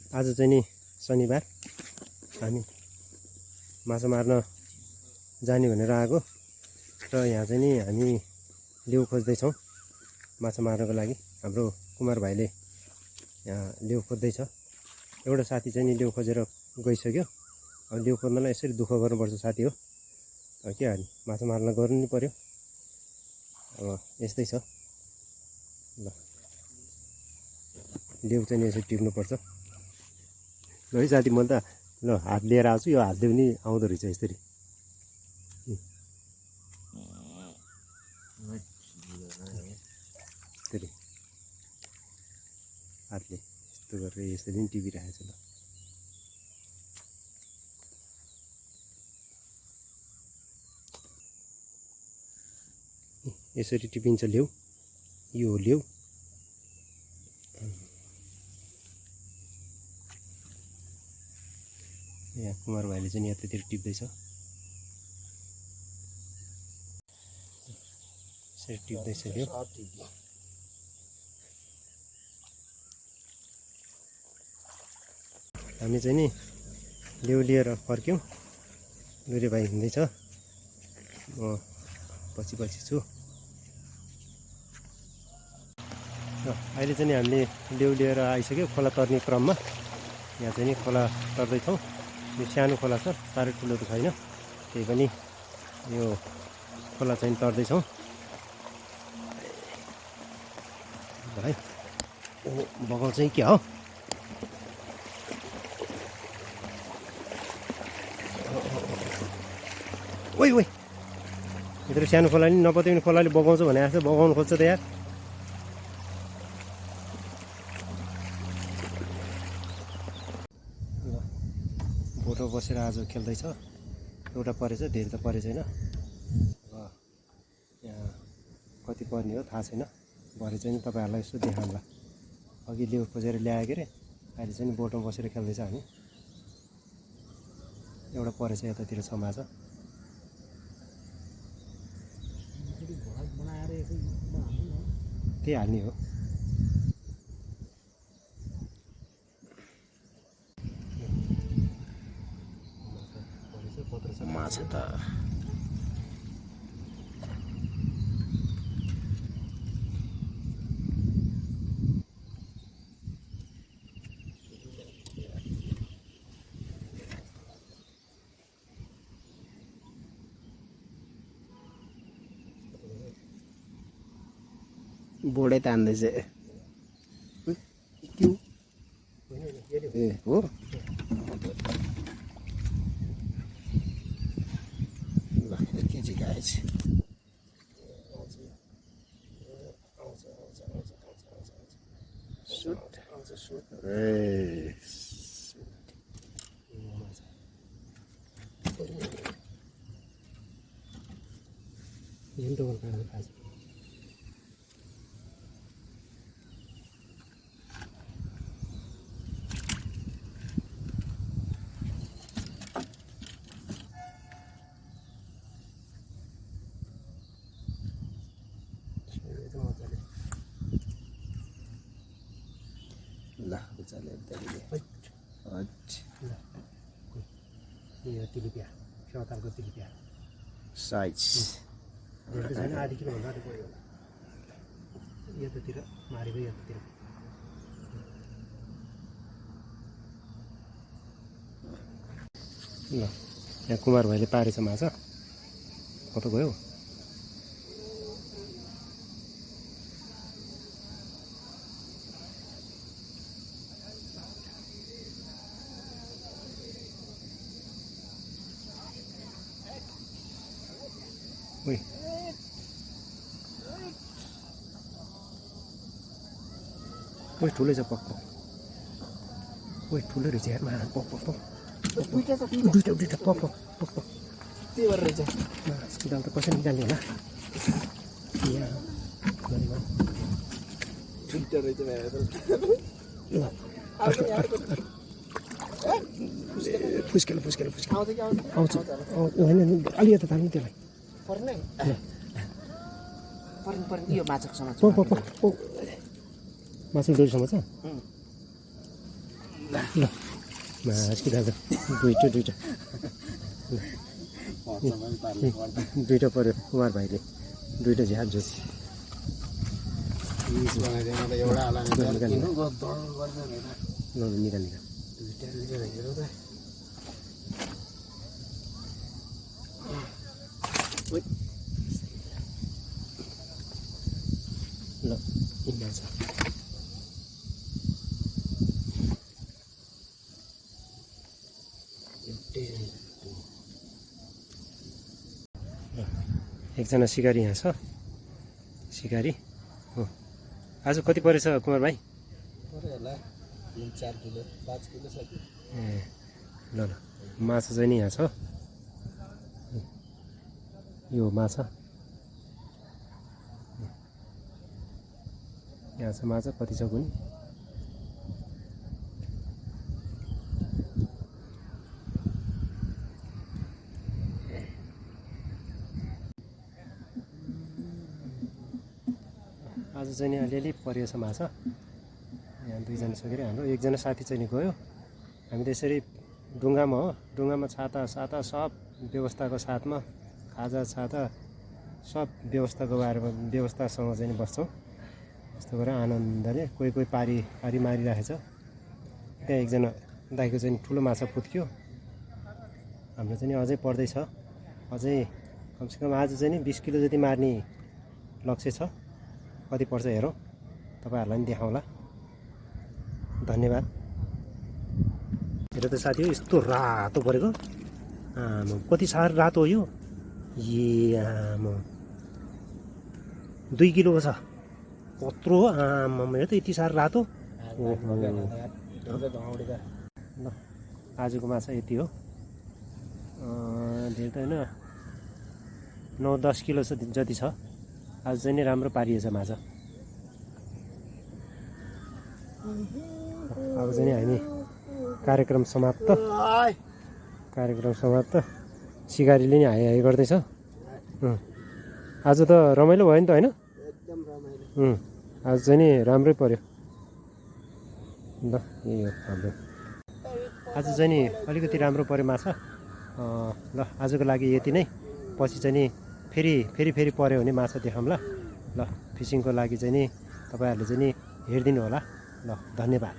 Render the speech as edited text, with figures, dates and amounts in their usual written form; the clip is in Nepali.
आज चाहिँ नि शनिबार हामी माछा मार्न जाने भनेर आएको र यहाँ चाहिँ नि हामी लेउ खोज्दैछौँ माछा मार्नको लागि। हाम्रो कुमार भाइले यहाँ लेउ खोज्दैछ। एउटा साथी चाहिँ नि लेउ खोजेर गइसक्यो। अब लेउ खोज्नलाई यसरी दुःख गर्नुपर्छ साथी हो। अब के गर्ने, माछा मार्न गर्नु नि पर्यो। अब यस्तै छ। ल लेउ चाहिँ यसरी टिप्नुपर्छ। ल है साथी, मैले त ल हात लिएर आउँछु। यो हातले पनि आउँदो रहेछ यसरी। यसरी हातले यस्तो गरेर यसरी पनि टिपिरहेको छु। ल यसरी टिपिन्छ लेउ। यो हो लेउ। यहाँ कुमार भाइले चाहिँ यतातिर टिप्दैछ। यसरी टिप्दैछ लेउ। हामी चाहिँ नि लेउ लिएर फर्क्यौँ। लुरे भाइ हिँड्दैछ, म पछि पछि छु। अहिले चाहिँ नि हामीले लेउ लिएर आइसक्यो। खोला तर्ने क्रममा यहाँ चाहिँ नि खोला तर्दैछौँ। यो सानो खोला छ, साह्रै ठुलो त छैन। त्यही पनि यो खोला चाहिँ तर्दैछौँ है। बगाउ चाहिँ के हो? ओइ ओइ, यत्रो सानो खोला नि नपत्याउने खोलाले बगाउँछ भने जस्तो बगाउनु खोज्छ त यार। बोटो बसेर आज खेल्दैछ। एउटा परेछ, धेरै त परे छैन। यहाँ कति पर्ने हो थाहा छैन। भरे चाहिँ तपाईँहरूलाई यसो देखाउँला। अघि लेउ खोजेर ल्यायो के अरे, अहिले चाहिँ बोटोमा बसेर खेल्दैछ हामी। एउटा परेछ यतातिर समाज। त्यही हाल्ने हो। माछा त बोडै तान्दैछ। ए हो, ल केजी गाएछ। सुट ए ल उचाले यो तिलिपिया, सेवातालको तिलिपिया साइज धेरै छैन। आधी किलोभन्दा अलिक बढी होला। यतातिर मारेको, यतातिर ल यहाँ कुमार भाइले पारेछ माछा। कता गयो? ओइ ओइ ठुलै छ पक्क। ओइ ठुलो रहेछ यार मा। पक पक पक दुईटा पक पक पक पक। त्यही भएर रहेछ। यसको दाम त कसरी निकाल्ने होला? यहाँ दुईटा रहेछ ल फुस्केल आउँछ। होइन अलि यता थाल्नु त्यसलाई। यो माछाको समाज माछा डोरीसम्म छ। ल मासु दाजु दुईटा दुईटा पर्यो कुमार भाइले दुईटा झ्याप झुस निकाल ल इन्ना छ एकजना सिकारी यहाँ छ सिकारी हो आज कति परेछ कुमार भाइ पऱ्यो होला 3-4 किलो 5 किलो छ कि ए ल ल माछा चाहिँ नि यहाँ छ यो माछा यहाँ छ माछा कति छ कुनि आज चाहिँ नि अलिअलि परिएछ माछा यहाँ दुईजना छ के अरे हाम्रो एकजना साथी चाहिँ नि गयो हामी त्यसरी डुङ्गामा हो डुङ्गामा छाता साता सब व्यवस्थाको साथमा खाजा छाता सब व्यवस्थाको बारेमा व्यवस्थासँग चाहिँ नि बस्छौँ यस्तो गरेर आनन्दले कोही कोही पारी मारिरहेछ त्यहाँ एकजना दाइको चाहिँ ठुलो माछा पुत्क्यो हाम्रो चाहिँ नि अझै पर्दैछ अझै कमसेकम आज चाहिँ नि 20 किलो जति मार्ने लक्ष्य छ कति पर्छ हेरौँ तपाईँहरूलाई पनि देखाउँला धन्यवाद हेर त साथी हो यस्तो रातो परेको आमा कति साह्रो रातो हो यो ए आमा 2 किलोको छ कत्रो हो आमा हेर त यति साह्रो रातो ल आजको माछा यति हो धेरै त होइन 9-10 किलो जति छ आज चाहिँ नि राम्रो पारिएछ माछा अब चाहिँ नि हामी कार्यक्रम समाप्त सिकारीले नि हाई हाई गर्दैछ आज त रमाइलो भयो नि त होइन एकदम रमाइलो आज चाहिँ नि राम्रै पर्यो ल यही हो हाम्रो आज चाहिँ नि अलिकति राम्रो पर्यो माछा ल आजको लागि यति नै पछि चाहिँ नि फेरि पर्यो भने माछा देखाउँला ल फिसिङको लागि चाहिँ नि तपाईँहरूले चाहिँ नि हेरिदिनु होला ल धन्यवाद।